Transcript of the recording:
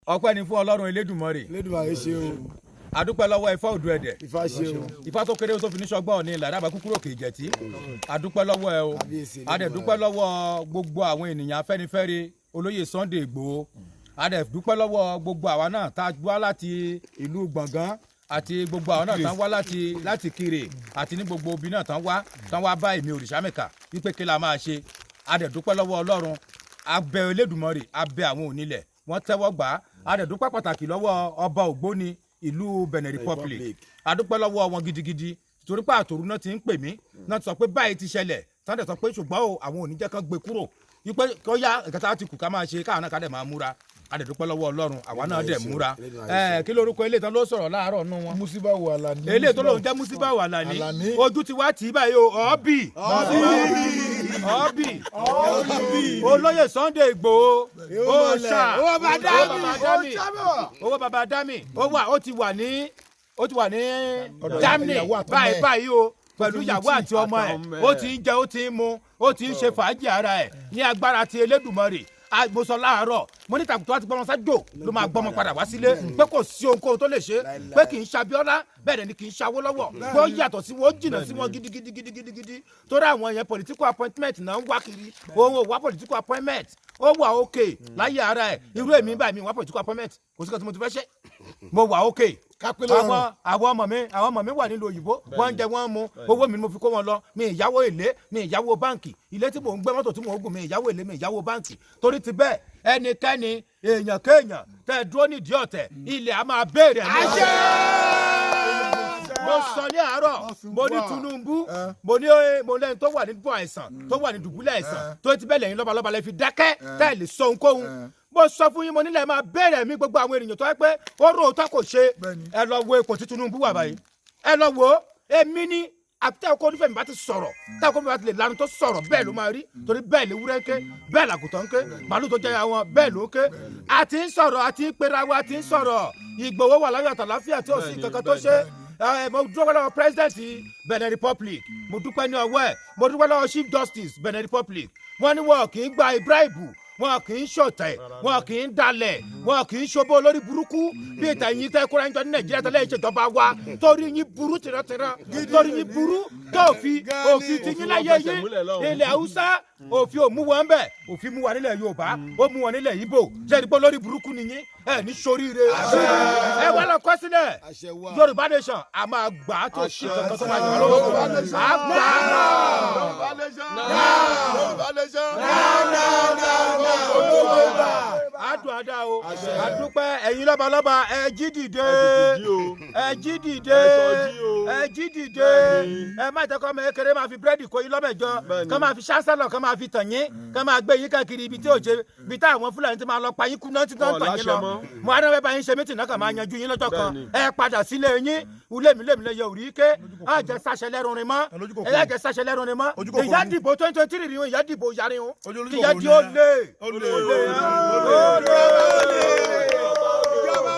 Ọpẹ́ ni fún Ọlọ́run Elédùmarè. Elédùmarè ṣe o. Adúpẹ́ lọ́wọ́ Ifá Òdu Ẹ̀dẹ̀. Ifá ṣe o. Ifá tó kéré tó fi ní sọgbọ́n ní ìlànà àbákúkúrò kì í jẹ̀tí. Adúpẹ́ lọ́wọ́ ẹ o. Kábíyèsí. Adẹ̀dúpẹ́ lọ́wọ́ gbogbo àwọn ènìyàn Afẹ́nifẹ́re, olóyè Sunday Ìgbòho. Adẹ̀dúpẹ́ lọ́wọ́ gbogbo àwa náà tá a wá láti ìlú Gbọ̀ngán àti gbogbo àwọn náà tán wá láti Kiri àti ní gbogbo ibi náà tán wá bá èmi Òrìṣàmìkà wípé kí la máa ṣe. Adẹ̀dúpẹ́ lọ́wọ́ Ọlọ́run, abẹ Elédùmarè, abẹ àwọn onílẹ̀, wọ́n tẹ́wọ́ gbà á. Adẹ̀dúpẹ́ pàtàkì lọ́wọ́ ọba Ògbóni ìlú Benin Republic. Adúpẹ́ lọ́wọ́ wọn gidigidi, torí pé àtòrú náà ti ń pè mí náà, ti sọ pé báyìí ti ṣẹlẹ̀, tán dẹ̀ sọ pé ṣùgbọ́n o, àwọn ò ní jẹ́ kán gbé kúrò, wípé kó yá nǹkan tá a ti kù ká máa ṣe, káwọn náà ká dẹ̀ máa múra. Adẹ̀dúpẹ́ lọ́wọ́ Ọlọ́run, àwa náà dẹ̀ múra. Ẹ kí lórúkọ eléyìí tán ló sọ̀rọ̀ láàárọ̀ nù wọn? Musibawu Alani. Eléyìí tó lóun jẹ́ Musibawu Alani. Alani. Ojú ti wá tì í báyìí o. Ọ̀ọ́bì ọ̀ọ́bì, olóyè Sunday Ìgbòho ó ṣà Owó bàbá Dami. Owó bàbá Dami, ó wà, ó ti wà ní Germany ìyàwó àtọmọ báyìí ẹ̀. Báyìí o, pẹ̀lú ìyàwó àti ọmọ ẹ̀, ó ti ń jẹ, ó ti ń mu, ó ti ń ṣe fàájì ara ẹ̀ ní agbára ti Elédùmarè. Mo sọ láàárọ̀, mo ní tàkùtù àti gbọmọ sájò ló máa gbọmọ padà wá sílé, pé kò sí ohunkóhun tó lè ṣe, pé kì í ṣe Abíọ́lá, bẹ́ẹ̀ dẹ̀ ni kì í ṣe Awólọ́wọ̀, pé ó yàtọ̀ sí wọn, ó jìnnà sí wọn gidigidi gidigidi, torí àwọn yẹn, political appointment náà ń wá kiri. Òun ò wá political appointment, ó wà òkè láyé ara ẹ̀. Irú èmi báyìí, mi wá political appointment, kò sí kan tí mo ti fẹ́ ṣe, mo wà òkè. Kápẹ́ lọ́rùn. Àwọn ọmọ mi wà nílùú òyìnbó, wọ́n ń jẹ, wọ́n ń mu. Owó mi ni mo fi kó wọn lọ. Mi ìyáwó èlé, mi ìyáwó báǹkì. Ilé tí mò ń gbé, mọ́tò tí mò ń gùn, mi ìyáwó èlé, mi ìyáwó báǹkì. Torí ti bẹ́ẹ̀, ẹnikẹ́ni, èèyàn kéèyàn tẹ́ ẹ dúró nídìí ọ̀tẹ̀, ilẹ̀ á máa béèrè ẹ̀mí. Mo sọ ní àárọ̀, mo ní Tinubu, mo ní mo lẹ́ni tó wà ní bọ̀ àìsàn, tó wà ní dùbúlẹ̀ àìsàn, tó ti bẹ́ẹ̀ lẹ́yìn lọ́balọ́ba lẹ́ fi dákẹ́ tẹ́ ẹ lè sọ ohunkóhun. Mo sọ fún yín, mo nílẹ̀ máa béèrè mi. Gbogbo àwọn ènìyàn tó yẹ pé ó rò ó tó kò ṣe, ẹ lọ wo ipò tí Tinubu wà báyìí, ẹ lọ wo. Èmi ní àti táwọn kò nífẹ̀ẹ́ mi bá ti sọ̀rọ̀, táwọn kò nífẹ̀ẹ́ bá ti lè lanu tó sọ̀rọ̀, bẹ́ẹ̀ ló máa rí, torí bẹ́ẹ̀ lè wúrẹ́ ké, bẹ́ẹ̀ làgùtàn ké, màálù tó jẹ́ àwọn bẹ́ẹ̀ ló ké. A ti ń sọ̀rọ̀, a ti ń pera wa, a ti ń sọ̀rọ̀. Ìgbòho wà láyọ̀ àtàláfíà tí ò sí kankan tó ṣe. Mo dúpẹ́ lọ́wọ́ president Benin Republic, mo dúpẹ́ ní ọwọ́ ẹ̀. Mo dúpẹ́ lọ́wọ́ Chief Justice Benin Republic. Wọ́n ní wọn kì í gba bribe, wọn kì í ṣọ̀tẹ̀, wọn kì í dalẹ̀, wọn kì í ṣobó olórí burúkú bí ìtàn yín tẹ́ kóra ń jọ ní Nàìjíríà tẹ́lẹ̀ ìṣèjọba wa, torí yín burú tìrantìran, torí yín burú tó fi òfin ti yín láyé yín. Ilẹ̀ Haúsá, òfin ò mú wọn bẹ̀, òfin mú wa nílẹ̀ Yorùbá, ó mú wọn nílẹ̀ Ìgbò. Ṣé ẹni pé olórí burúkú ni yín? Ẹ ní soríire. Ẹ wá lọ kọ́ sílẹ̀, Yorùbá nation, a máa gbà á tó sí kankan tó máa yọ lọ́wọ́, a gbà á. Yorùbá nation. Yorùbá nation. Adùn adá o, adúpẹ́. Ẹ̀yin lọ́balọ́ba, ẹ jí dìde, ẹ jí dìde, ẹ jí dìde. Ẹ má jẹ́ kọ́ ọmọ ekere máa fi búrẹ́dì kó yín lọ́mẹ̀jọ, kọ́ máa fi ṣáṣẹ́lọ̀, kọ́ máa fi tàn yín, kọ́ máa gbé yín káàkiri ibi tí ò ṣe, ibi tí àwọn Fúlàní ti máa lọ pa yín kú náà, ti tán tàn yín lọ. Mo á náà bá yín ṣe mítì náà, kàn máa yanjú yín lọ́jọ́ kan. Ẹ padà sílé yín. Lémi lémi lè yẹ òrí ké á jẹ sáṣẹ lẹ́rùnrin mọ́, ẹ yà jẹ sáṣẹ lẹ́rùnrin mọ́. Ìyá dìbò 2023 rí, ìyá dìbò yarí o, ìyá di ó lé ó lé ó lé.